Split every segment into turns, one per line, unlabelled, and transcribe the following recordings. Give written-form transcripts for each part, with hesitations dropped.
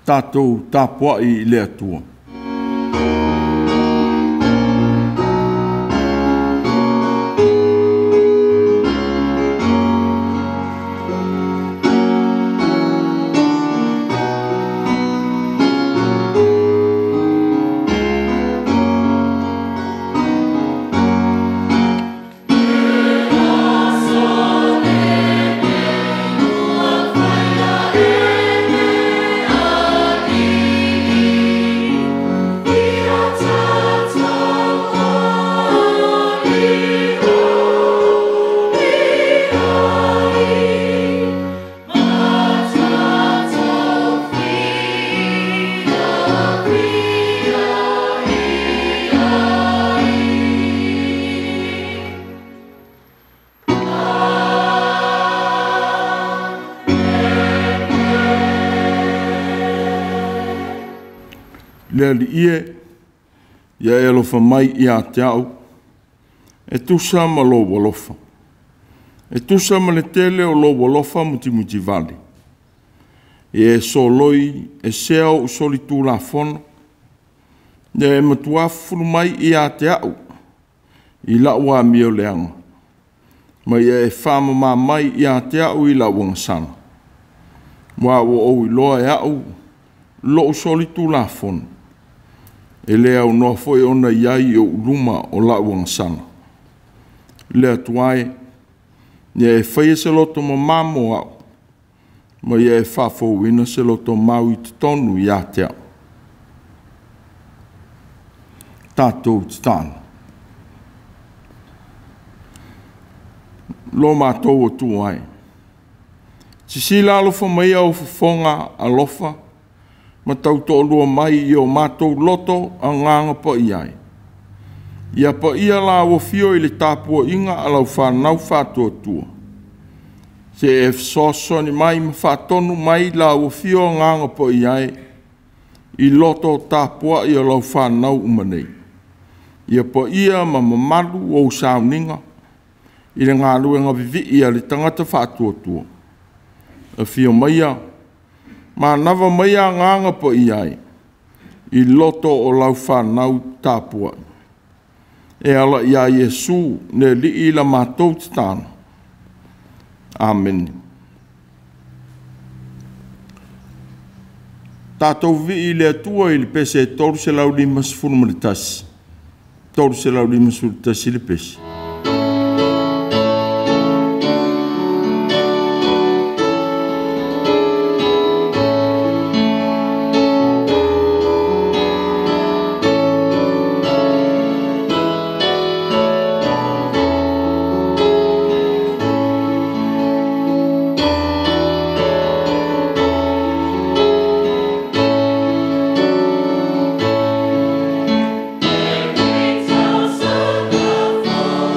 Tatou tapuai i le Atua. Le Alii e, ia e alofa mai ia te au, e tusa ma lou alofa. E tusa ma le tele o lou alofa mutimutivale. Ia e soloi e sea ou solitulafono, ia e matua fufulu mai ia te au i lau amioleaga, ma ia e faamama mai ia te au i lau agasala. Aua ua ou iloa e au lou solitulafono, e le aunoa foi ona i ai i ou luma o lau agasala. Le Atua e, ia e faia se loto mama mo au, ma ia e faafouina se loto mau i totonu ia te au. Tatou tatalo. Lo matou Atua e, sisila alofa mai au fofoga alofa, ma tautoalua mai i o matou loto agaga paia ai. Ia paia la ua fio i le tapuaiga a lau fanau faatuatua. Se e fesoasoani mai ma faatonu mai la ua fio agaga paia ai i loto tapuai o lau fanau uma nei. Ia paia ma mamalu ou sauniga i le galuega vivii a le tagata faatuatua. Afio maia, manava mai agaga paia ai i loto o lau fanau tapuai. E ala ia Iesu le Alii la matou tatalo. Amene. Tatou vivii i le Atua i le pese 351. 351 le pese.
It's so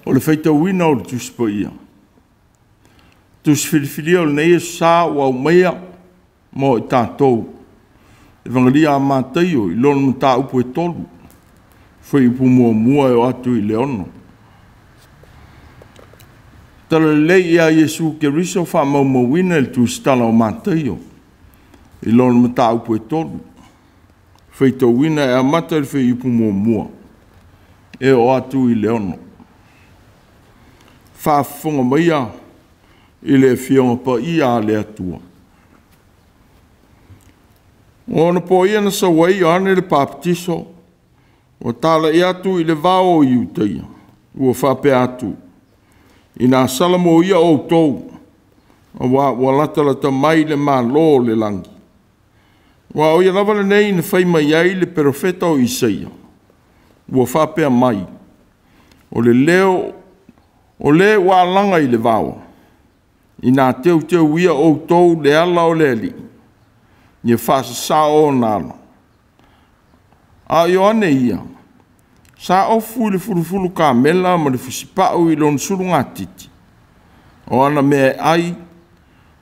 O le faitauina o le Tusi Paia, Tusi Filifilia o lenei Aso Sa ua aumaia mo i tatou, Evagelia a Mataio i lona mataupu e 3, fuaiupu 1 e oo atu i le 6. Talalelei ia Iesu Keriso faamaumauina i le Tusitala o Mataio i lona mataupu e 3, faitauina e amata i le fuaiupu 1 e oo atu i le 6. Faafofoga maia i le Afioga Paia a le Atua. O ona po ia na sau ai Ioane le Papatiso, ua talai atu i le vao o Iutaia, ua faapea atu, ina salamo ia outou, aua ua latalata mai le Malo o le lagi. Aua o ia lava lenei na fai mai ai le perofeta o Isaia, ua faapea mai, o le leo o le ua alaga i le vao, ina teuteu ia outou le ala o le Alii, ia faasasao ona ala. A o Ioane ia, sa ofu i le fulufulu kamela ma le fusipau i lona sulugatiti, o ana mea e ai,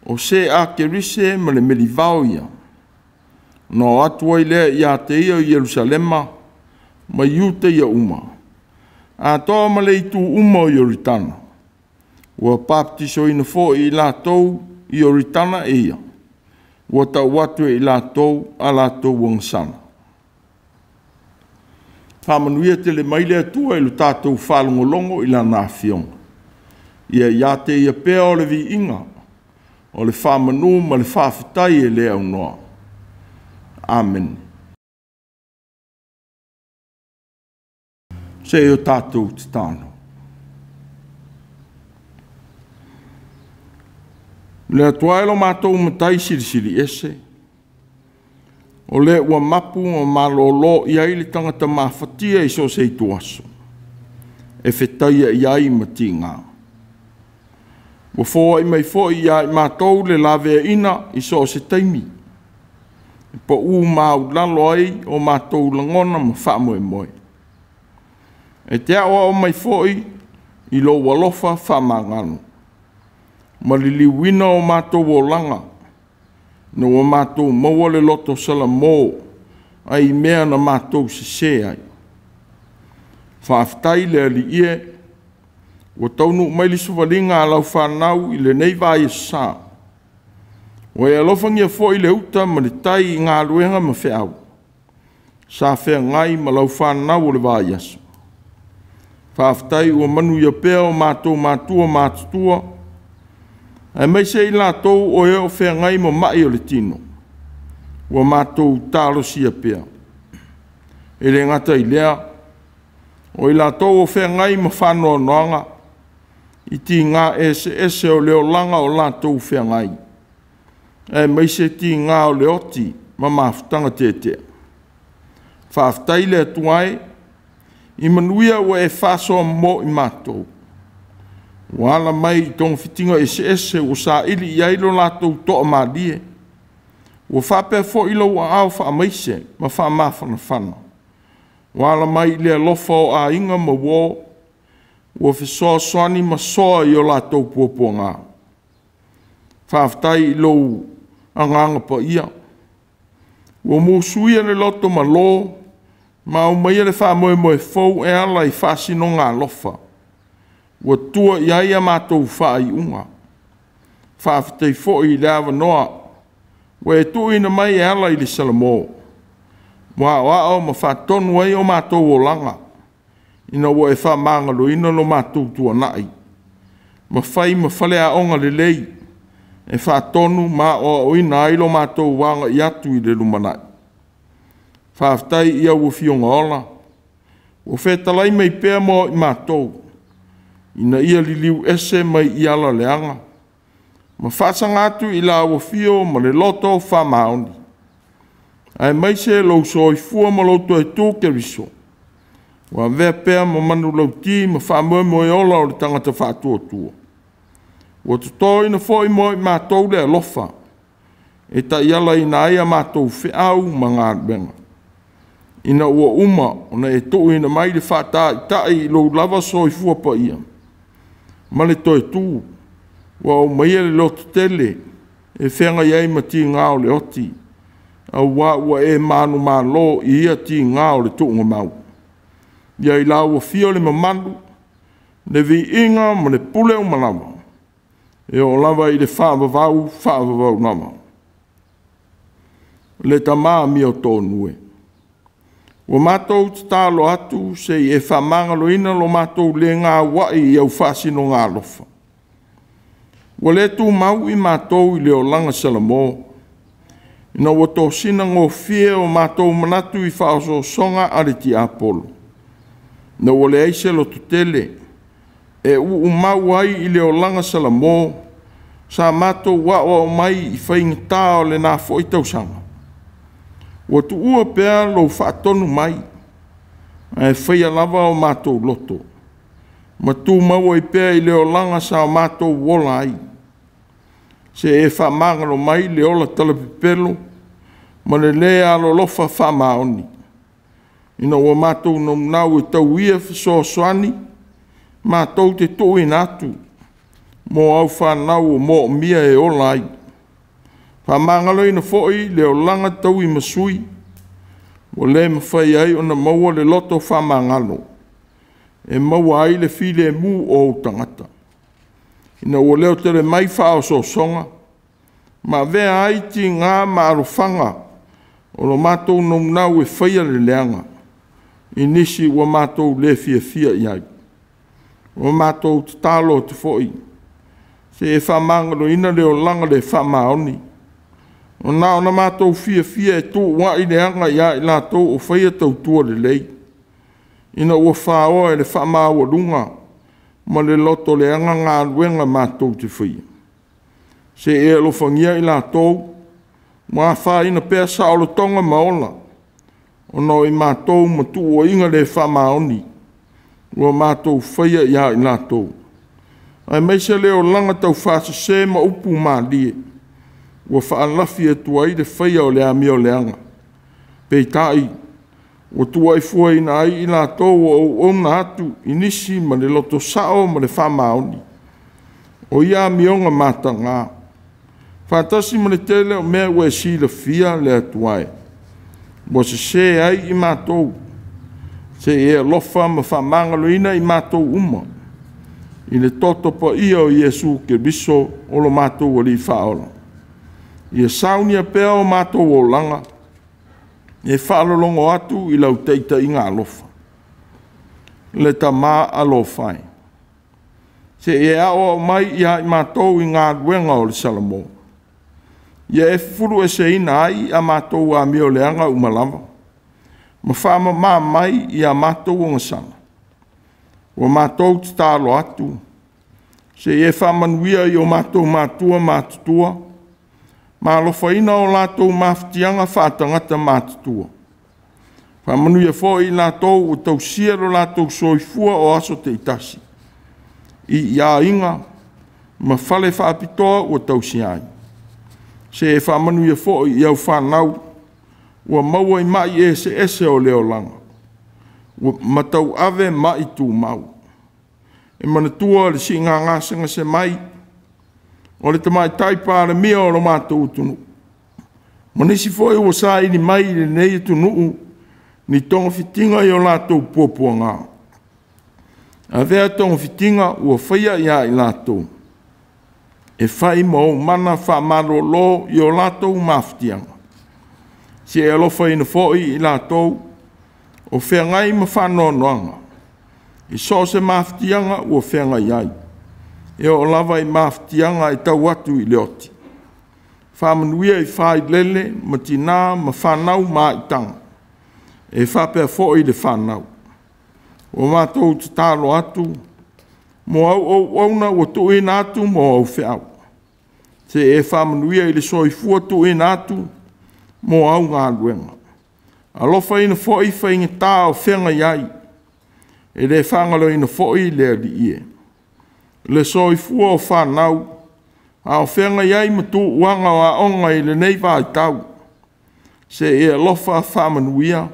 o se a kerise ma le melivao ia. Na o atu ai lea ia te ia o Ierusalema ma Iutaia uma, atoa ma le itu uma o Ioritana, ua baptisoina foi i latou i Ioritana e ia, ua tau atu e i latou a latou agasala. Faamanuia tele mai le Atua i lo tatou faalogologo i Lana Afioga. Ia ia te Ia pea o le viiga, o le faamanu ma le faafetai e le aunoa. Amene. Se i o tatou tatalo. Le Atua e lo matou Matai Silisili Ese, o le ua mapu ma malolo i ai le tagata mafatia i so o se ituaso, e fetaia i ai ma tiga. Ua foai mai foi ia i matou le laveaiina i so o se taimi, e pau maulalo ai o matou lagona ma faamoemoe. E te aoao mai foi i lou alofa faamagalo, ma liliuina o matou olaga, ina ua matou maua le loto salamo ai mea na matou sese ai. Faafetai le Alii e, ua taunuu mai le suvaliga a lau fanau i lenei vaiaso sa. Ua e alofagia foi le uta ma le tai i galuega ma feau, sa feagai ma lau fanau o le vaiaso. Faafetai ua manuia pea o matou matua matutua, aemaise i latou o e o feagai ma mai o le tino, ua matou talosia pea. E le gata i lea, o i latou o feagai ma faanoanoaga, i tiga eseese o le olaga o latou feagai, aemaise tiga o le oti ma mafutaga tetea. Faafetai le Atua e, i manuia ua e faasoa mo i matou, ua ala mai i togafitiga eseese ua saili i ai lo latou toamalie, ua faapea foi lou aao faamaise ma faamafanafana, ua ala mai i le alofa o aiga ma uo, ua fesoasoani ma soa i o latou puapuaga. Faafetai i lou agaga paia, ua musuia le loto malo ma aumaia le faamoemoe fou e ala i faasinoga alofa, ua tua i ai a matou faaiuga. Faafetai foi i le avanoa ua e tuuina mai e ala i le Salamo, ua aoao ma faatonu ai o matou olaga, ina ua e faamagaloina lo matou tuanai, ma fai ma faleaoga lelei, e faatonu ma aoaoina ai lo matou agai atu i le lumanai. Faafetai i au Afioga ola, ua fetalai mai pea mo i matou, ina ia liliu ese mai i ala leaga, ma faasaga atu i lau afio ma le loto faamaoni, aemaise lou soifua ma lou toe tu Keriso, ua avea pea ma manulauti ma faamoemoe ola o le tagata faatuatua. Ua totoina foi mo i matou le alofa, e taialaina ai a matou feau ma galuega, ina ua uma ona e tuuina mai le faataitai i lou lava soifua paia, ma le toe tu, ua aumaia le lototele e feagai ai ma tiga o le oti, auā ua e manumalo i ia tiga o le tuugamau. Ia i lau afio le mamalu, le viiga ma le pule uma lava, e oo lava i le faavavau, faavavau lava. Le Tama amiotonu e, ua matou tatalo atu se i e faamagaloina lo matou le gauai i au faasinoga alofa. Ua le tumau i matou i le olaga salamo, ina ua tosina gofie o matou manatu i faaosoosoga a le tiapolo, ina ua leai se lototele e uumau ai i le olaga salamo sa matou aoao mai i faigata o lena foi tausaga. Ua tuua pea lou faatonu mai, ae faia lava o matou loto, ma tumau ai pea i le olaga sa o matou ola ai. Se e faamagalo mai le ola talapepelo ma le le alolofa faamaoni, ina ua matou naunau e tauia fesoasoani matou te tuuina atu mo au fanau o moomia e ola ai. Faamagaloina foi le olaga tauimasui ua le mafai ai ona maua le loto faamagalo e maua ai le filemu o ou tagata, ina ua leotele mai faaosoosoga ma avea ai tiga ma alofaga o lo matou naunau e faia le leaga i nisi ua matou le fiafia i ai. Ua matou tatalo atu foi, se e faamagaloina le olaga le faamaoni, na ona matou fiafia e tuuai leaga ia i latou o faia tautua lelei, ina ua faoa e le faamaualuga ma le loto leaga galuega matou te faia. Se i e alofagia i latou ua afaina pea saolotoga ma ola, ona o i matou ma tuuaiga le faamaoni ua matou faia ia i latou, aemaise le olaga taufaasese ma upu malie ua faalafi atu ai le faia o le amio leaga. Peitai, ua tuuaifuaina ai i latou ua auauna atu i nisi ma le loto sao ma le faamaoni. O ia amioga mataga, faatasi ma le tele o mea ua e silafia le Atua e, ua sese ai i matou, se i e alofa ma faamagaloina i matou uma, i le toto paia o Iesu Keriso o lo matou Alii Faaola. Ia saunia pea o matou olaga e faalologo atu i lau taitaiga alofa. Le Tama alofa e, se i e aoao mai ia i matou i galuega o le Salamo, ia e fufulueseina ai a matou amioleaga uma lava, ma faamama mai i a matou ogasala. Ua matou tatalo atu, se i e faamanuia i o matou matua matutua, ma alofaina o latou mafatiaga faatagata matutua. Faamanuia foi i latou ua tausia lo latou soifua o aso taitasi, i aiga ma fale faapitoa ua tausia ai. Se e faamanuia foi i au fanau ua maua i mai eseese o le olaga, ma tauave mai tumau. E manatua le siiga gasegase mai o le tamaitai Palemia o lo matou atunuu, ma nisi foi ua saili mai i lenei atunuu ni togafitiga i o latou puapuaga. Avea togafitiga ua faia ia i latou, e fai ma ou mana faamalolo i o latou mafatiaga. Se e alofaina foi i latou o feagai ma faanoanoaga i so o se mafatiaga ua feagai ai, e oo lava i mafatiaga e tau atu i le oti. Faamanuia i failele ma tina ma fanau maitaga, e faapea foi le fanau. Ua matou tatalo atu mo au auauna ua tuuina atu mo au feau, se e faamanuia i le soifua tuuina atu mo au galuega. Alofaina foi faigata o feagai ai, e le faagaloina foi le Alii e. Le soifua o fanau, a o feagai ai ma tuuaga o aoga i lenei vaitau, se e alofa faamanuia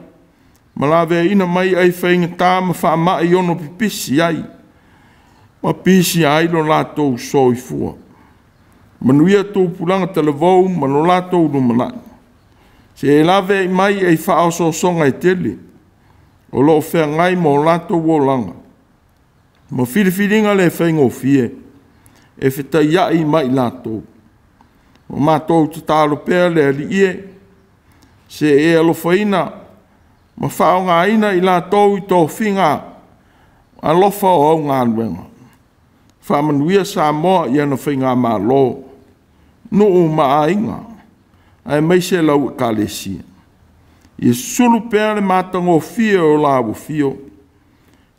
ma laveaiina mai ai faigata ma faamai ono pipisi ai ma pisia ai lo latou soifua. Manuia tupulaga talavou ma lo latou lumanai. Se e laveai mai e i faaosoosoga e tele o lo o feagai ma o latou olaga ma filifiliga le faigofie e fetaiai ma i latou. Ua matou tatalo pea le Alii e, se i e alofaina ma faaaogaina i latou i tofiga alofa o au galuega. Faamanuia Samoa i ana faigamalo, nuu ma aiga, aemaise lau Ekalesia. Ia susulu pea le matagofie o lau afio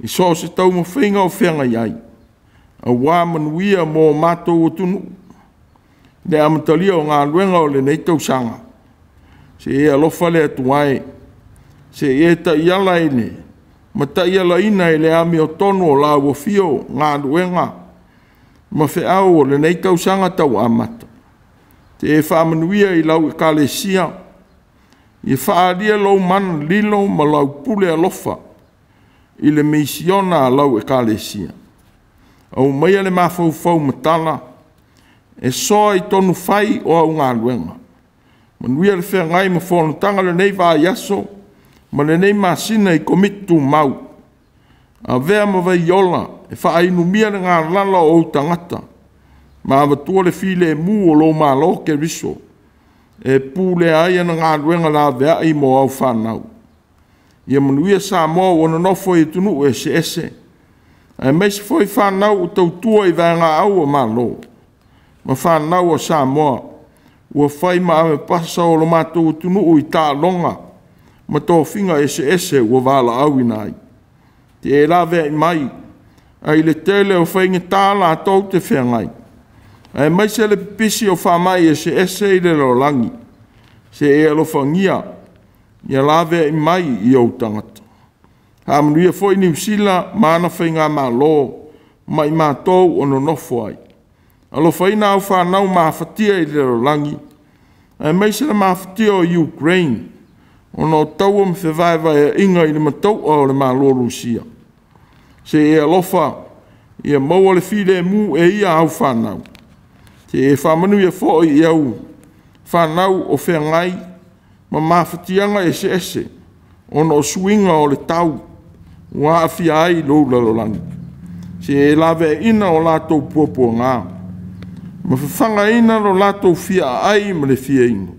i so o se taumafaiga o feagai ai, aua manuia mo matou atunuu. I le amatalia o galuega o lenei tausaga, se i e alofa le Atua e, se i e taiala ma taialaina i le amiotonu o lau afio galuega ma feau o lenei tausaga tau amata. Se i e faamanuia i lau Ekalesia, ia faaalia lou mana lilo ma lau pule alofa i le misiona a lau Ekalesia. Aumaia le mafaufau matala e soa i tonu fai o au galuega. Manuia le feagai ma fonotaga o lenei vaiaso ma lenei masina i Komiti Tumau. Avea ma vaiola e faainumia le galala o ou tagata ma avatua le filemu o lou Malo Keriso e pulea ai ana galuega laveai mo au fanau. Ia manuia Samoa ua nonofo i atunuu eseese, aemaise foi fanau ua tautua i vaegaau a Malo ma fanau a Samoa ua fai ma avepasa o lo matou atunuu i taaloga ma tofiga eseese ua valaauina ai. Ia e laveai mai ai le tele o faigata latou te feagai, aemaise le pipisi o faamai eseese i le lalolagi. Se i e alofagia ia laveai mai i ou tagata. Faamanuia foi Niu Sila ma ana faigamalo ma i matou o nonofo ai. Alofaina au fanau mafatia i le lalolagi, aemaise le mafatia o Ukraine, ona o taua ma fevaevaeaiga i le matau'a o le Malo o Rusia. Se i e alofa ia maua le filemu e ia au fanau. Se i e faamanuia foi i au fanau o feagai ma mafatiaga eseese ona o suiga o le tau ua aafia ai lou lalolagi. Se i e laveaiina o latou puapuaga ma fafagaina lo latou fia aai ma le fia inu.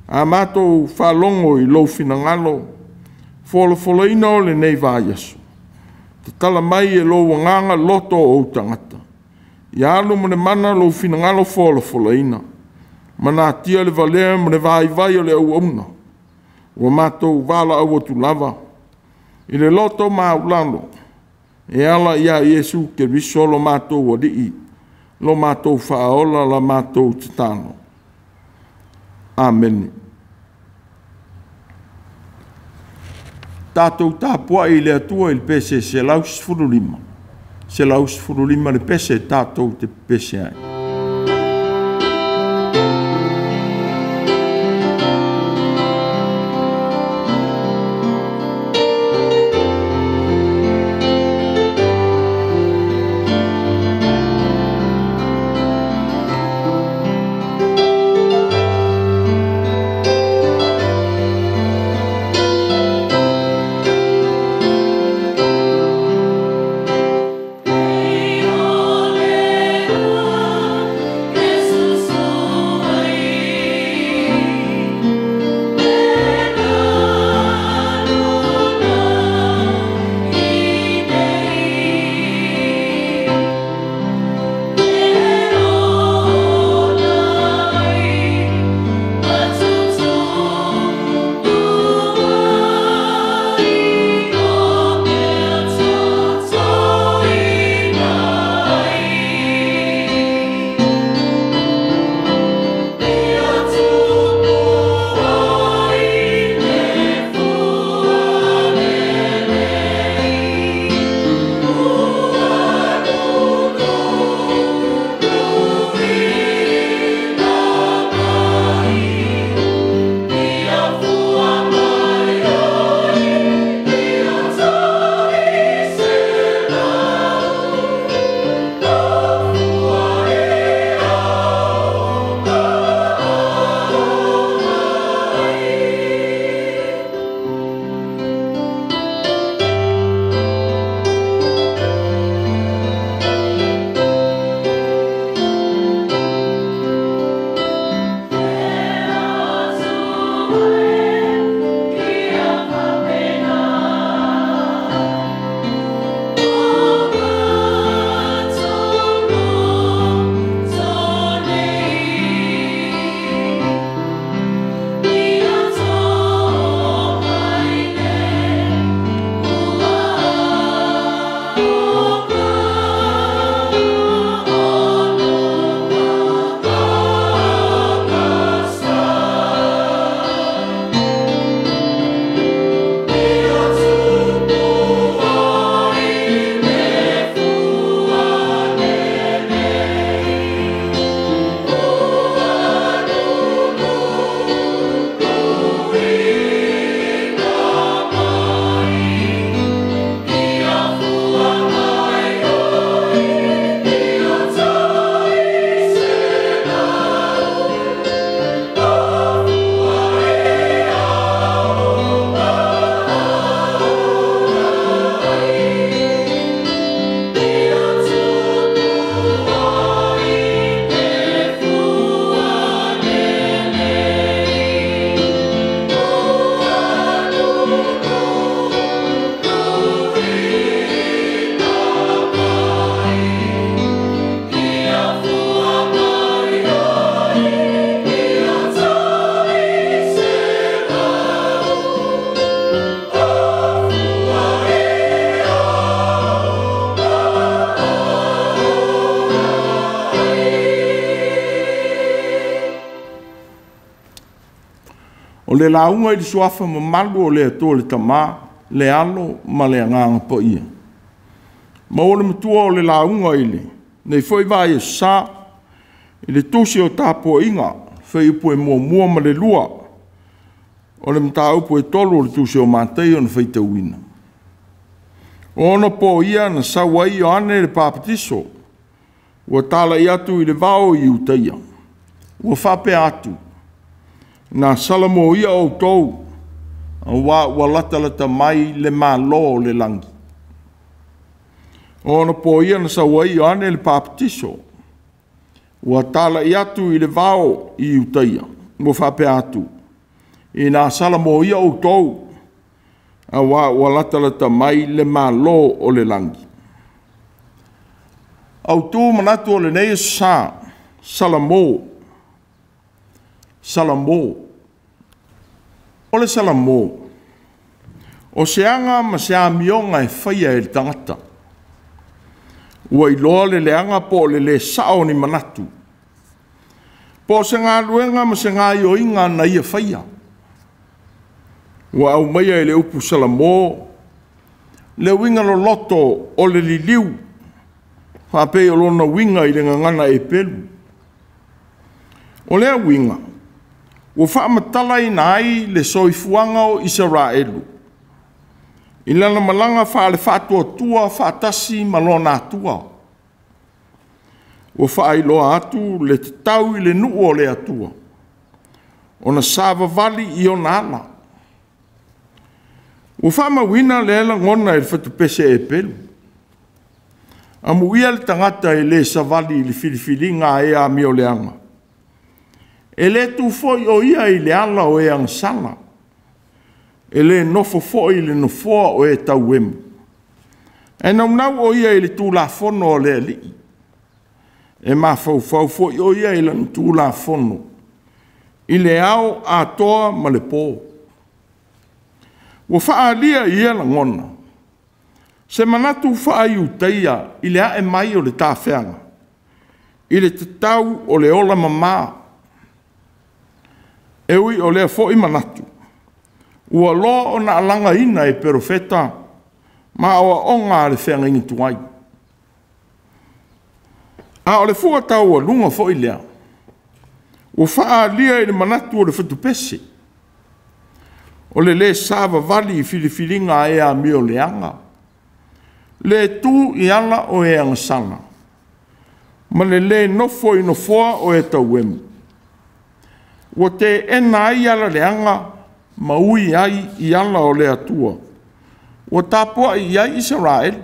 A matou faalogo i lou finagalo folafolaina o lenei vaiaso, tatala mai e lou agaga loto o ou tagata. Ia alu ma le mana lou finagalo folafolaina, ma natia le valea ma le vaivai o le auauna. Ua matou valaau atu lava i le loto maualalo e ala ia Iesu Keriso lo matou Alii, lo matou Faaola, la matou tatalo. Amene. Tatou tapuai i le Atua i le pese 115, 115 le pese tatou te pepese ai.
Ei o le
O le lauga i le suafa mamalu o le Atua le Tama, le Alo ma le Agaga Paia. Maua le matua o le lauga i lenei foi vaiaso sa i le tusi o tapuaiga, fuaiupu 1 ma le 2, o le mataupu e 3 o le tusi o Mataio na faitauina. O ona po ia na sau ai Ioane le Papatiso, ua talai atu i le vao i Iutaia, ua faapea atu, na salamoia outou, aua ua latalata mai le Malo o le lagi. O ona po ia na sau ai Ioane le Papatiso, ua talai atu i le vao i Iutaia, ua faapea atu, ina salamoia outou, aua ua latalata mai le Malo o le lagi. Autu manatu o lenei aso sa, Salamo. Salamo. O le Salamo, o se aga ma se amioga e faia e le tagata. Ua iloa le leaga po o le le sao o ni manatu, po o se galuega ma se gaioiga na ia faia. Ua aumaia e le upu Salamo le uiga loloto o le liliu, faapei o lona uiga i le gagana Eperu. O lea uiga, ua faamatalaina ai le soifuaga o Isaraelu i lana malaga faale-faatuatua faatasi ma lona Atua. Ua faailoa atu le tatau i le nuu o le Atua, ona savavali i ona ala. Ua faamauina lea lagona e le fatupese Eperu. Amuia le tagata e le savali i le filifiliga a e amioleaga. E le tu foi o ia i le ala o e agasala. E le nofo foi i le nofoa o e tauemu. Ae naunau o ia i le tulafono a le Alii. E mafaufau foi o ia i lana tulafono, i le ao atoa ma le po. Ua faaalia i ia lagona se manatu faaiutaia i le ae mai o le tafeaga, i le tatau o le ola mama. E ui o lea foi manatu, ua loa ona alagaina e perofeta ma aoaoga a le feagaiga tuai. A o le fua taualuga foi lea, ua faaalia i le manatu o le fatupese, o le le savavali i filifiliga a e amioleaga, le tu i ala o e agasala, ma le le nofo i nofoa o e tauemu. Ua teena ai ala leaga ma ui ai i ala o le Atua. Ua tapuai i ai Isaraelu.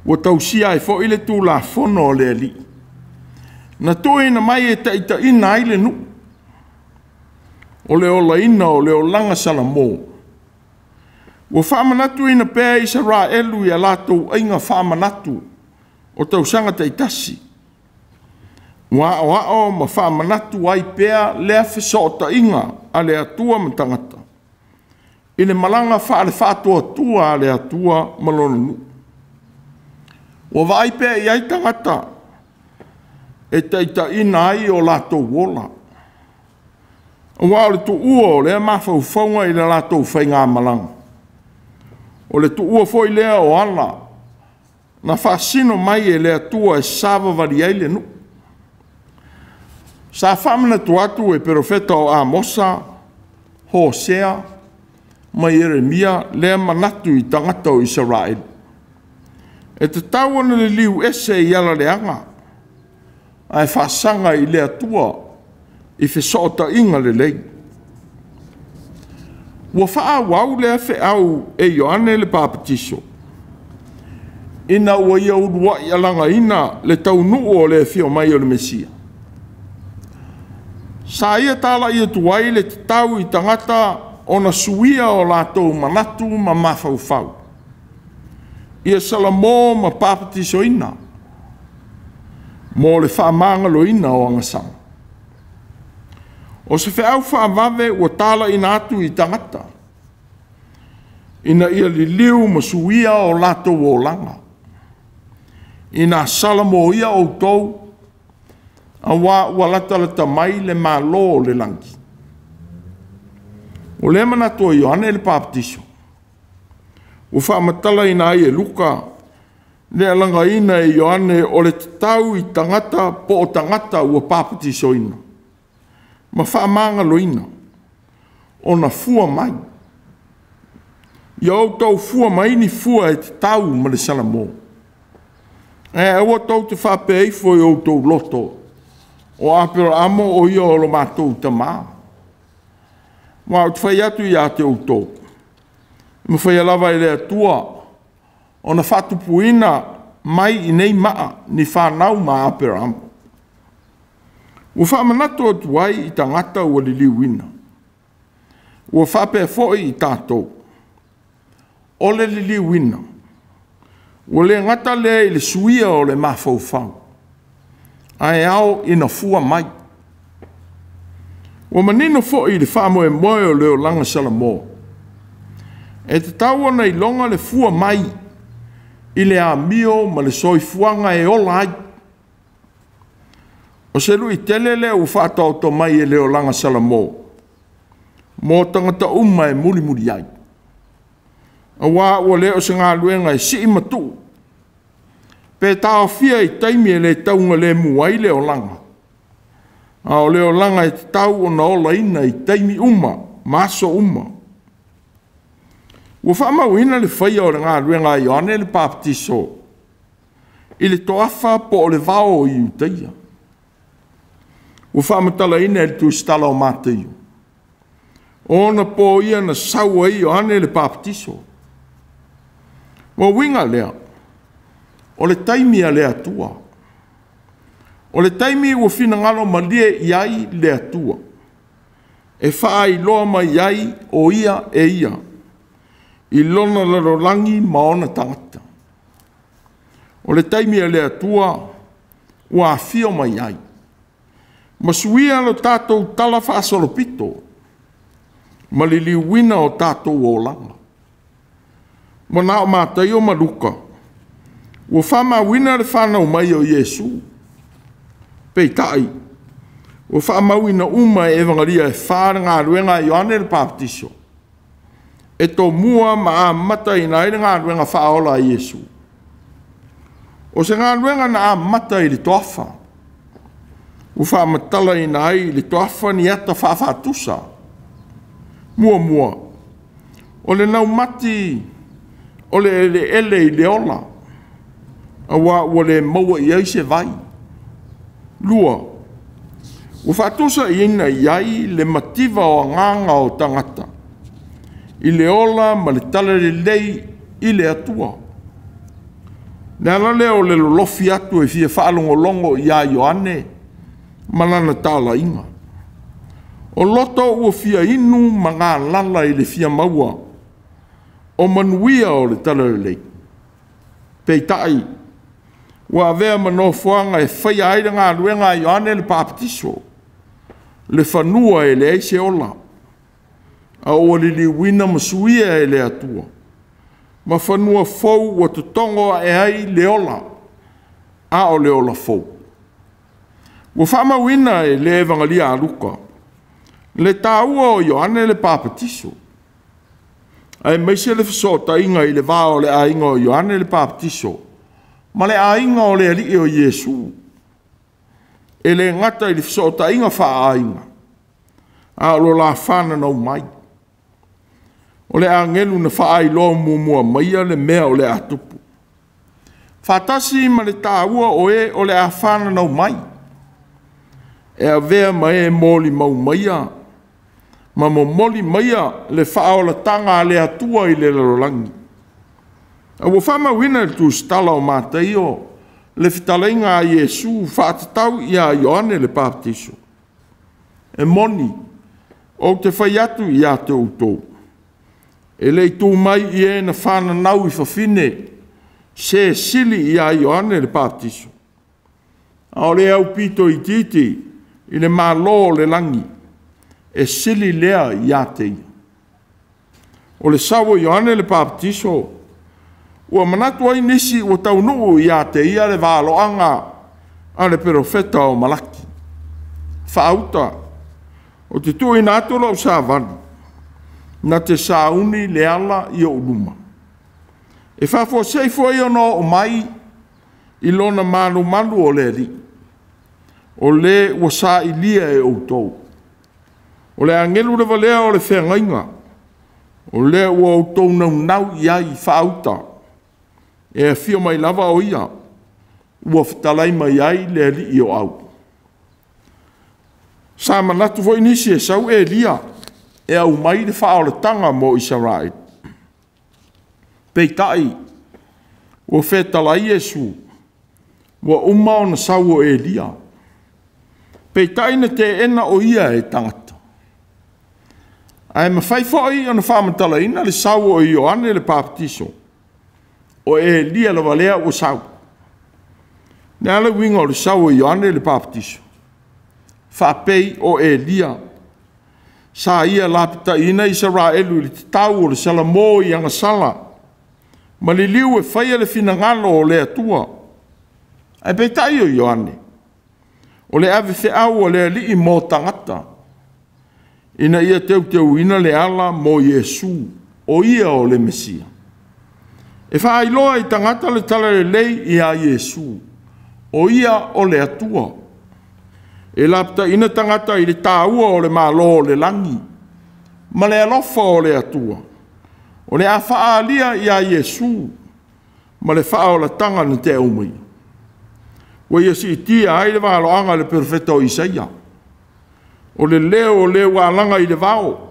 Ua tausia ai foi le tulafono o le Alii, na tuuina mai e taitaiina ai le nuu. O le olaina o le olaga Salamo. Ua faamanatuina pea Isaraelu i a latou aiga faamanatu o tausaga taitasi. Ua aoao ma faamanatu ai pea lea fesootaiga a le Atua ma tagata i le malaga faale-faatuatua a le Atua ma lona nuu. Ua vaai pea i ai tagata e taitaiina ai o latou ola. Aua o le tuua o lea mafaufauga i le latou faigamalaga. O le tuua foi lea o ala na faasino mai e le Atua e savavali ai le nuu. Sa faamanatu atu e perofeta o Amosa, Hosea ma Ieremia lea manatu i tagata o Isaraelu. E tatau ona liliu ese i ala leaga, ae faasaga i le Atua i fesootaiga lelei. Ua faaauau lea feau e Ioane le Papatiso, ina ua ia uluai alagaina le taunuu o le afio mai o le Mesia. Sa ia talai atu ai le tatau i tagata ona suia o latou manatu ma mafaufau, ia Salamo ma papatisoina mo le faamagaloina o agasala. O se feau faavave ua talaina atu i tagata, ina ia liliu ma suia o latou olaga. Ina salamoia outou, aua ua latalata mai le Malo o le lagi. O lea manatu o Ioane le Papatiso, ua faamatalaina ai e Luka le alagaina e Ioane o le tatau i tagata po o tagata ua papatisoina ma faamagaloina ona fua mai. Ia outou fua mai ni fua e tatau ma le salamo. Ae aua tou te faapea ifo i outou loto, o Aperaamo o ia o lo matou tama. Aua ou te fai atu ia te outou, e mafaia lava e le Atua ona faatupuina mai i nei maa ni fanau ma Aperaamo. Ua faamanatu atu ai i tagata ua liliuina. Ua faapea foi i tatou, o le liliuina, ua le gata lea i le suia o le mafaufau, ae ao ina fua mai. Ua manino foi le faamoemoe o le olaga Salamo, e tatau ona iloga le fua mai i le amio ma le soifuaga e ola ai. O se luitele lea ua faataoto mai e le olaga Salamo mo tagata uma e mulimuli ai. Aua ua le o se galuega e sii ma tuu, pe taofia i taimi e le taugalemu ai le olaga, a o le olaga e tatau ona olaina i taimi uma ma aso uma. Ua faamauina le faia o le galuega a Ioane le Papatiso i le toafa po o le vao i Iutaia. Ua faamatalaina e le tusitala o Mateio, o ona po ia na sau ai Ioane le Papatiso. Ua uiga lea, o le taimi a le Atua. O le taimi ua finagalo malie i ai le Atua, e faailoa mai ai o ia e ia, i lona lalolagi ma ona tagata. O le taimi a le Atua ua afio mai ai, ma suia lo tatou tala faasolopito, ma liliuina o tatou olaga. Ua na o Mataio ma Luka, ua faamauina le fanau mai o Iesu. Peitai, ua faamauina uma e Evagelia e fa le galuega a Ioane le Papatiso, e tomua ma amataina ai le galuega faaola a Iesu. O se galuega na amata i le toafa, ua faamatalaina ai i le toafa ni ata faafaatusa. Muamua, o le laumati o le eleele i le ola, aua ua le maua i ai se vai. Lua, ua faatusaina i ai le mativa o agaga o tagata i le ola ma le talalelei i le Atua. Le ala lea o le lolofi atu e fia faalogologo ia Ioane ma lana talaiga. O loto ua fia inu ma galala i le fia maua o manuia o le talalelei. Peitai, ua avea ma nofoaga e faia ai le galuega a Ioane le Papatiso, le fanua e leai se ola, a ua liliuina ma suia e le Atua, ma fanua fou ua totogo ae ai le ola, a o le ola fou. Ua faamauina e le Evagelia a Luka le taua o Ioane le Papatiso, aemaise le fesootaiga i le va o le aiga o Ioane le Papatiso ma le aiga o le Alii o Iesu. E le gata i le fesootaiga faaaiga, a o lo la fananau mai. O le agelu na faailoa muamua maia le mea o le a tupu. Faatasi ma le taua o e o le a fananau mai, e avea ma e molimau maia ma momoli maia le faaolataga a le Atua i le lalolagi. A ua faamauina i le tusitala o Mataio le fetalaiga a Iesu faatatau ia Ioane le Papatiso. E moni, ou te fai atu ia te outou, e le i tu mai i e na fananau i fafine, se sili ia Ioane le Papatiso. A o le aupito itiiti i le Malo o le lagi, e sili lea ia te ia. O le sau o Ioane le Papatiso, ua manatu ai nisi ua taunuu ia te ia le valoaga a le perofeta o Malaki. Faauta, o te tuuina atu lou savali, na te sauni le ala i ou luma. E faafuasei foi ona oo mai i lona malumalu o le Alii, o le ua sailia e outou. O le agelu lava lea o le feagaiga, o lea ua outou naunau i ai faauta, e afio mai lava o ia, ua fetalai mai ai le Alii o au. Sa manatu foi nisi e sau Elia e aumai le faaolataga mo Isaraelu. Peitai, ua fetalai Iesu, ua uma ona sau o Elia. Peitai na teena o ia e tagata. Ae mafai foi ona faamatalaina le sau o Ioane le Papatiso, o Elia lava lea ua sau. O le a le uiga o le sau o Ioane le Papatiso? Faapei o Elia, sa ia lapataiina Isaraelu i le tatau o le salamo i agasala, ma liliu e faia le finagalo o le Atua. Ae peitai o Ioane, o le avefeau a le Alii mo tagata, ina ia teuteuina le ala mo Iesu, o ia o le Mesia. E faailoa i tagata le talalelei ia Iesu, o ia o le Atua. E lapataiina tagata i le taua o le Malo o le lagi ma le alofa o le Atua, o le a faaalia ia Iesu ma le faaolataga na te aumaia. Ua ia siitia ai le valoaga a le perofeta o Isaia, o le leo o le ua alaga i le vao,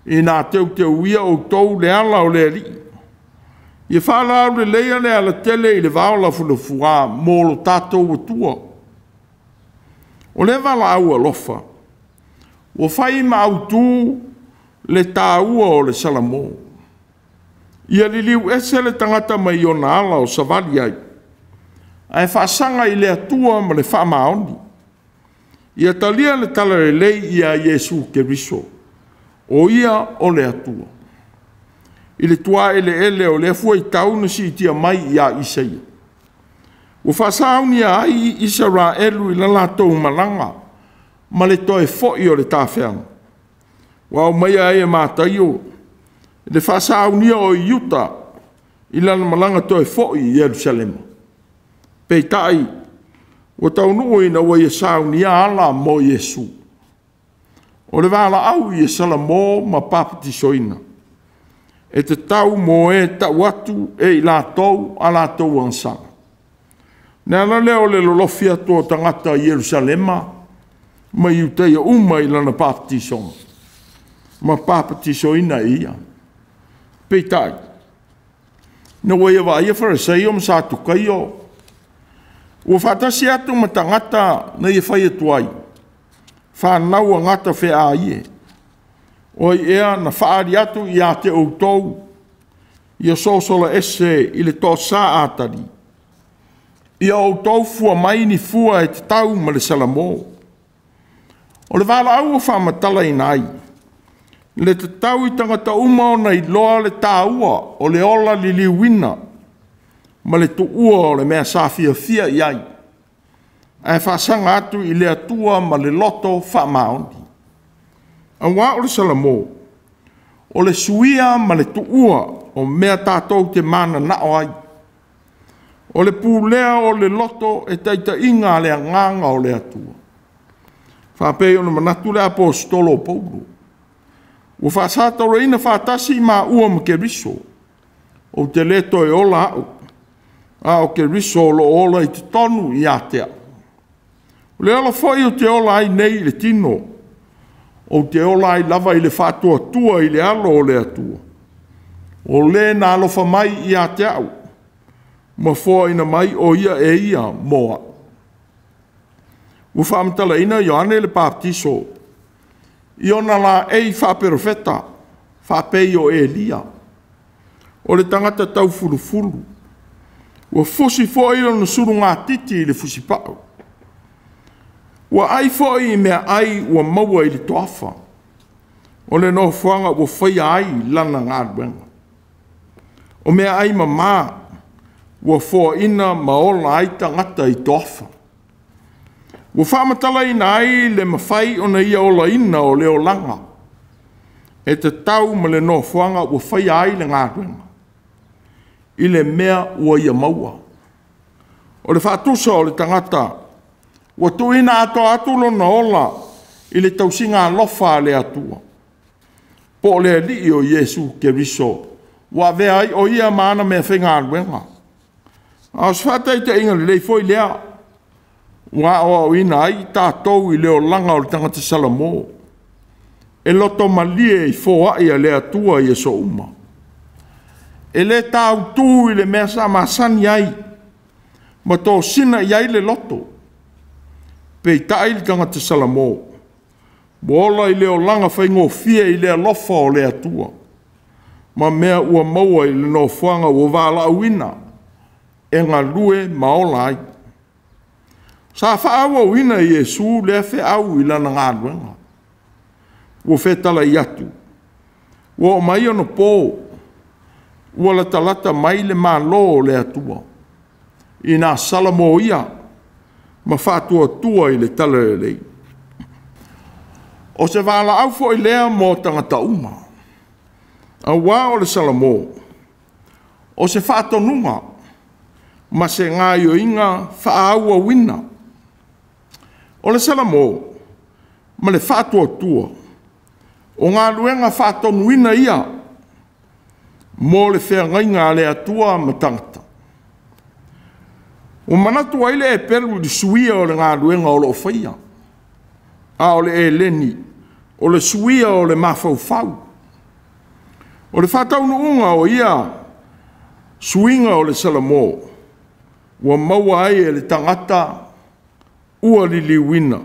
ina teuteuia outou le ala o le Alii. Ia faalauleleia le alatele i le vao lafulafuā mo lo tatou Atua. O lea valaau alofa, ua fai ma autu le taua o le Salamo. Ia liliu ese le tagata mai ona ala o savali ai, ae faasaga i le Atua ma le faamaoni. Ia talia le talalelei ia Iesu Keriso, o ia o le Atua. I le tuaeleele o lea fuaitau na siitia mai ia Isaia, ua faasaunia ai Isaraelu i la latou malaga ma le toe foi o le tafeaga. Ua aumaia ai e Mataio le faasaunia o Iuta i lana malaga toe foi i Ierusalema. Peitai, ua taunuu ina ua ia saunia ala mo Iesu. O le valaau ia Salamo ma papatisoina, e tatau mo e tau atu e i latou a latou agasala. Le ala lea o le lolofi atu o tagata i Ierusalema ma Iutaia uma i lana papatisoga, ma papatisoina e ia. Peitai, ina ua ia vaaia Fariseio ma Satukaio, ua faatasi atu ma tagata na ia fai atu ai, whanau angata whea ie. O i ea na whaari atu i a te outou, ia sosola ese i le toa atari. Ia outou fua mai ni fua e te tau ma le Salamo. O le valaau o whaamatala ina ai, le te tau i tangata uma ona i loa le tāua o le ola liliuina, ma le tuua o le mea safiafia i ai, ae faasaga atu i le Atua ma le loto faamaoni. Auā o le Salamo, o le suia ma le tuua o mea tātou te mananao ai. O le pulea o le loto e taitaiga a le agaga o le Atua. Faapei ona manatu le aposetolo o Paulo, ua faasatauaina faatasi maua ma Keriso, ou te le toe ola au, a o Keriso o lo o ola i totonu ia te au. O le ola foi ou te ola ai nei i le tino, ou te ola ai lava i le faatuatua i le alo o le Atua. O le na alofa mai ia te au, ma foaina mai o ia e ia mo au. Ua faamatalaina Ioane le Papatiso, i ona la ei faaperofeta, faapei o Elia. O le tagata taufulufulu, ua fusi foi lona sulugatiti i le fusipau. Ua ai foi i mea ai ua maua i le toafa. O le nofoaga ua faia ai lana galuega. O mea ai mamā ua foaina ma ola ai tagata i toafa. Ua faamatalaina ai le mafai ona ia olaina o le olaga. E tatau ma le nofoaga ua faia ai le galuega i le mea ua ia maua. O le faatusa o le tagata ua tuuina atoa atu lona ola i le tausiga alofa a le Atua, po o le Alii o Iesu Keriso, ua avea ai o ia ma ana meafaigaluega. A o se faataitaiga lelei foi lea ua aoaoina ai tatou i le olaga o le tagata Salamo, e loto malie i foai a le Atua i aso uma. E le tāutū i le mea sa masani ai ma tosina i ai le loto. Peitai le tagata Salamo, ua ola i le olaga faigofie i le alofa o le Atua, ma mea ua maua i le nofoaga ua valaauina e galue ma ola ai. Sa faaauauina e Iesu lea feau i lana galuega. Ua fetalai atu, ua oo mai ona po, ua latalata mai le Malo o le Atua, ina Salamo ia ma faatuatua i le talalelei. O se valaau foi lea mo tagata uma, auā o le Salamo, o se faatonuga ma se gaoioiga faaauauina. O le Salamo ma le faatuatua, o galuega faatonuina ia mo le feagaiga a le Atua ma tagata. Ua manatu ai le Eperu i le suia o le galuega o lo o faia, a o le Eleni, o le suia o le mafaufau. O le faataunuuga o ia suiga o le Salamo, ua maua ai e le tagata ua liliuina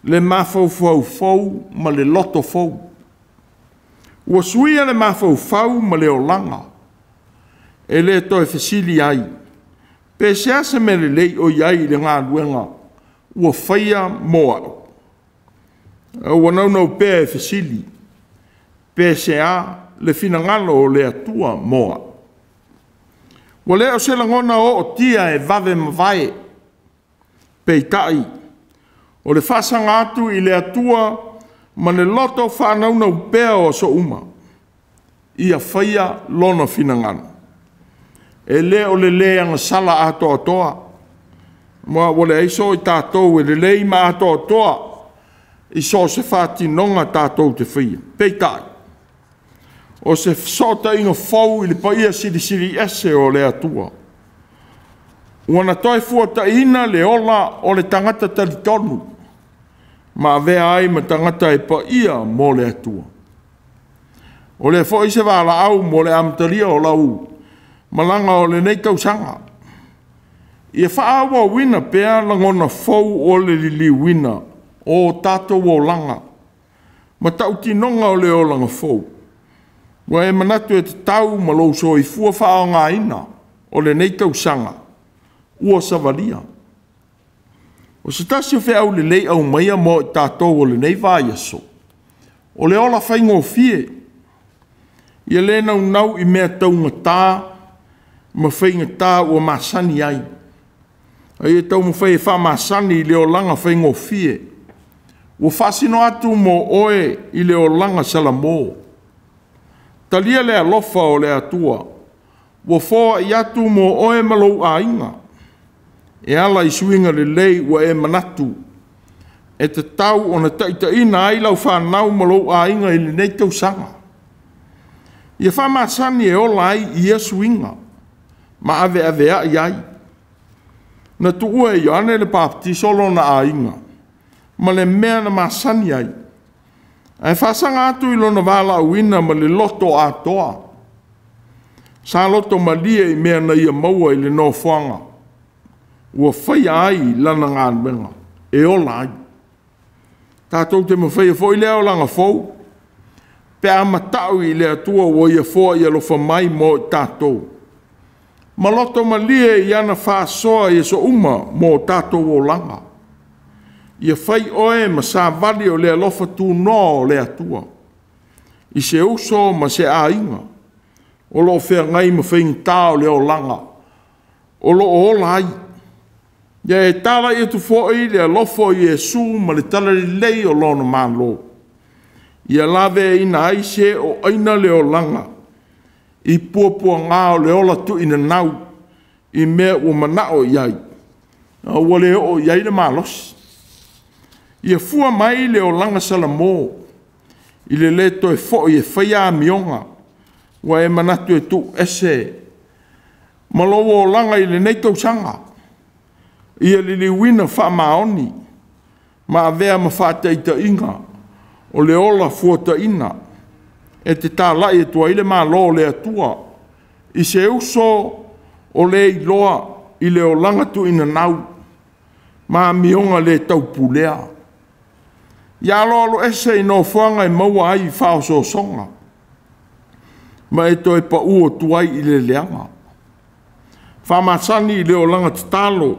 le mafaufau fou ma le loto fou. Ua suia le mafaufau ma le olaga, e le toe fesili ai, pe sea se mea lelei o i ai i le galuega ua faia mo au. A ua naunau pea e fesili, pe sea le finagalo o le Atua mo au. Ua le o se lagona ootia e vave mavae, peitai, o le faasaga atu i le Atua ma le loto faanaunau pea o aso uma, ia faia lona finagalo. E le o le le agasala atoatoa, ma ua leai so tatou e lelei ma atoatoa i so o se faatinoga tatou te faia. Peitai, o se fesootaiga fou i le paia silisili ese o le Atua, ua na toe fuataiina le ola o le tagata talitonu ma avea ai ma tagata e paia mo le Atua. O lea foi se valaau mo le amatalia o lau malaga o lenei tausaga, ia faaauauina pea lagona fou o le liliuina o tatou olaga ma tautinoga o le olaga fou, ua e manatu e tatau ma lou soifua faaaogaina o lenei tausaga ua savalia. O se tasi o feau lelei aumaia mo i tatou o lenei vaiaso, o le ola faigofie, ia le naunau i mea taugata ma faigata ua masani ai, a ia taumafai e faamasani i le olaga faigofie ua faasino atu mo oe i le olaga Salamo. Talia le alofa o le Atua ua foai atu mo oe ma lou aiga, e ala i suiga lelei ua e manatu e tatau ona taitaiina ai lau fanau ma lou aiga i lenei tausaga. Ia faamasani e ola ai i ia suiga ma aveaveai ai. Na tuua e Ioane le Papatiso lona aiga ma le mea na masani ai, ae faasaga atu i lona valaauina ma le loto atoa. Sa loto malie i mea na ia maua i le nofoaga ua faia ai lana galuega e ola ai. Tatou te mafaia foi lea olaga fou, pe a matau i le Atua ua ia foai alofa mai mo i tatou, ma loto malie i ana faasoa i aso uma mo tatou olaga. Ia fai oe ma savali o le alofa tunoa o le Atua, i se uso ma se aiga o lo o feagai ma faigata o le olaga o lo o ola ai. Ia e talai atu foi le alofa o Iesu ma le talalelei o lona Malo, Ia laveaiina ai se o aina le olaga i puapuaga o le ola tuuinanau i mea ua manao i ai, a ua le oo i ai le malosi. Ia fua mai le olaga salamo i le le toe foi e faia amioga ua e manatu e tuu ese ma lou olaga i lenei tausaga. Ia liliuina faamaoni ma avea ma faataitaiga o le ola fuataina e te talai atu ai le Malo o le Atua i se uso o le iloa i le olaga tuuinanau ma amioga le taupulea. Ia aloaloese i nofoaga e maua ai faaosoosoga ma e toe pau atu ai i le leaga. Faamasani i le olaga tatalo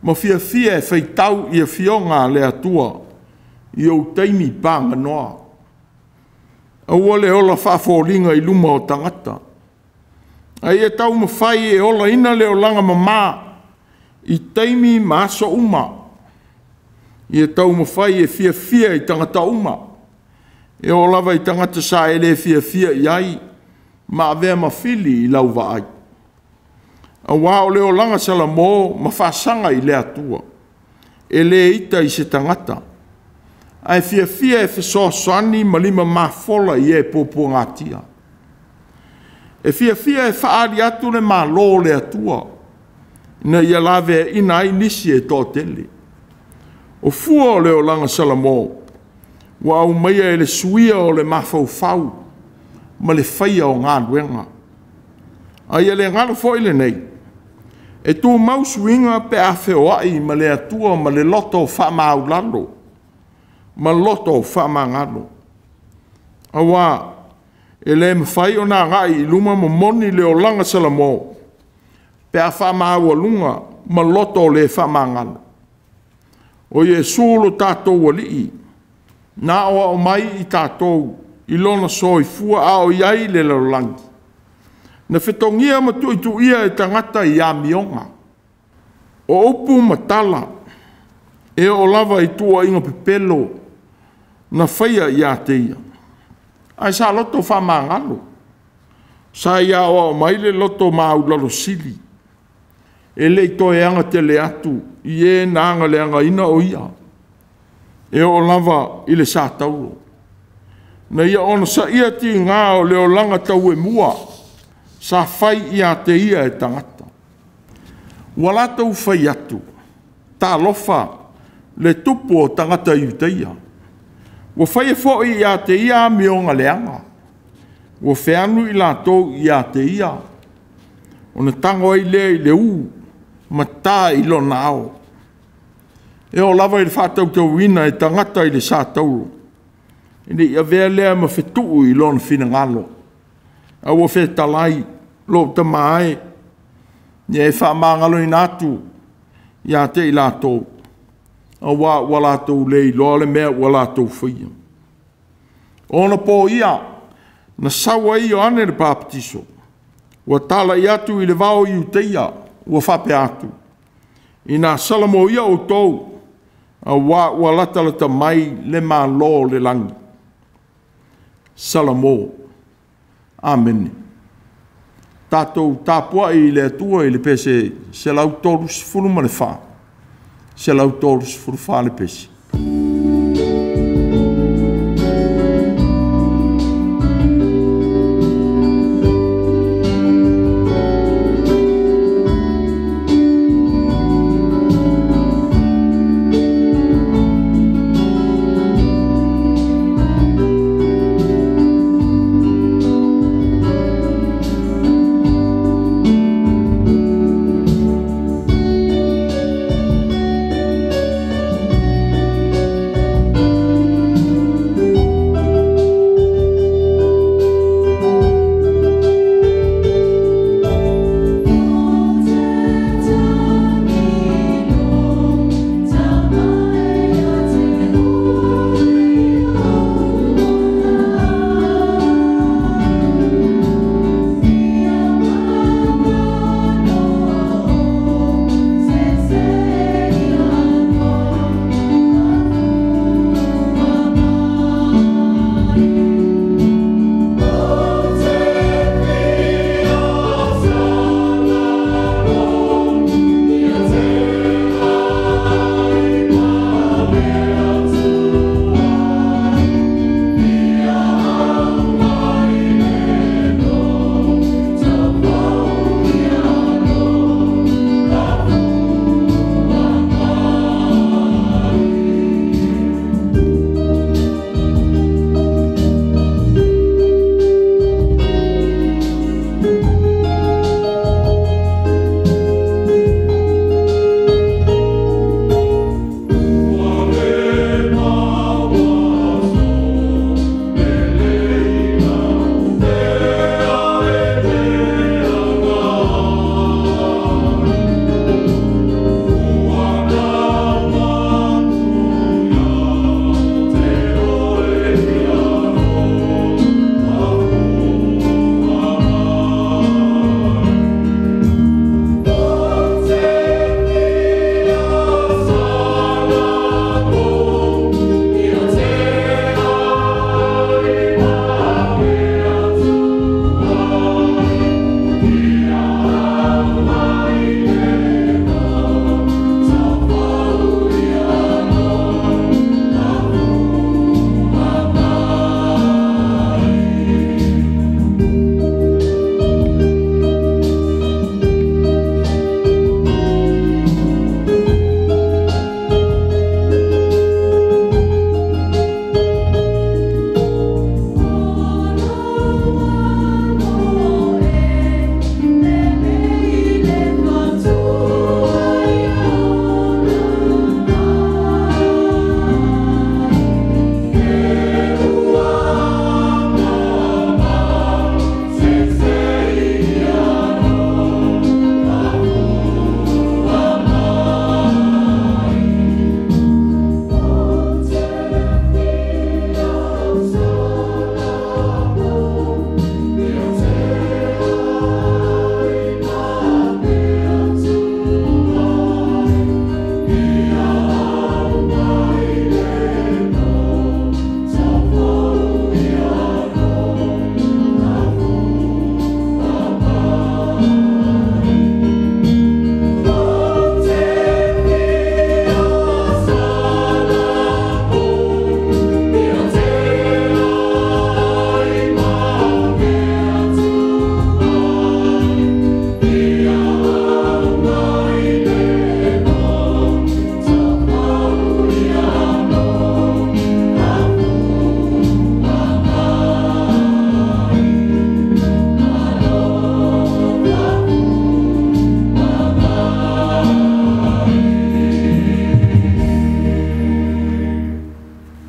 ma fiafia e faitau i afioga a le Atua i ou taimi paganoa. Aua le ola faafoliga i luma o tagata, a ia taumafai e olaina le olaga mama i taimi ma aso uma. Ia taumafai e fiafia i tagata uma, e oo lava i tagata sa e le fiafia i ai ma avea ma fili i lau vaai. Aua o le olaga salamo ma faasaga i le Atua, e le ita i se tagata, ae fiafia e fesoasoani ma lima mafola i e puapuagatia. E fiafia e faaali atu le Malo o le Atua, ina ia laveaiina ai nisi e toatele. O fua o le olaga salamo ua aumaia e le suia o le mafaufau ma le faia o galuega. A ia le galo foi lenei, e tumau suiga pe a feoai ma le Atua ma le loto faamaualalo ma loto faamagalo. Aua e le mafai ona agai i luma ma moni le olaga salamo pe a faamaualuga ma loto le faamagalo. O Iesu lo tatou Alii, na aoao mai i tatou i lona soifua a o i ai i le lalolagi, na fetogia ma tuituia e tagata i amioga, o upu ma tala e oo lava i tuuaiga pepelo na faia ia te ia. Ae sa loto faamagalo, sa ia aoao mai le loto maualalo sili, e le i toe agatele atu i e na agaleagaina o ia, e oo lava i le satauro. Na ia onosaia tiga o le olaga tauemua sa fai ia te ia e tagata. Ua latou fai atu, “Talofa, le tupu o tagata Iutaia!” Ua faia foi ia te ia amioga leaga. Ua feanu i latou ia te ia, ona tago ai lea i le ū ma ta i lona ao. E oo lava i le faatautauina e tagata i le satauro, e le i avea lea ma fetuu i lona finagalo, a ua fetalai, “Lou tama e, ia e faamagaloina atu ia te i latou, aua ua latou le iloa le mea ua latou faia.” O ona po ia na sau ai Ioane le Papatiso, ua talai atu i le vao o Iutaia, ua faapea atu, “Ina salamoia outou, auā ua latalata mai le Malo o le lagi. Salamo. Amene. Tatou tapuai i le Atua i le pese 134, 134 le pese.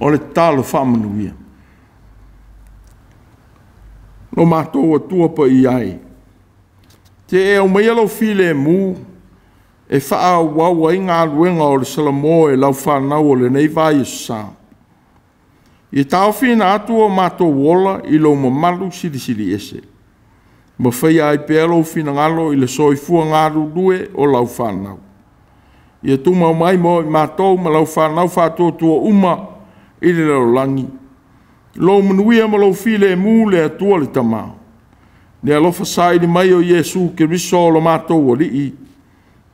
O le tatalo faamanuia. Lo matou Atua paia e, te e aumaia lou filemu e faaauau ai galuega o le Salamo e lau fanau o lenei vaiaso sa. Ia taofiina atu o matou ola i lou mamalu silisili ese, ma faia ai pea lou finagalo i le soifua galulue o lau fanau. Ia tumau mai mo i matou ma lau fanau faatuatua uma i le lalolagi, lou manuia ma lou filemu le Atua le Tama, le alofa saili mai o Iesu Keriso o lo matou Alii,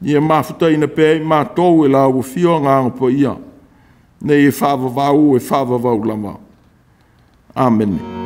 ia mafutaina pea i matou e lau afio Agaga Paia, nei e faavavau e faavavau lava. Amene.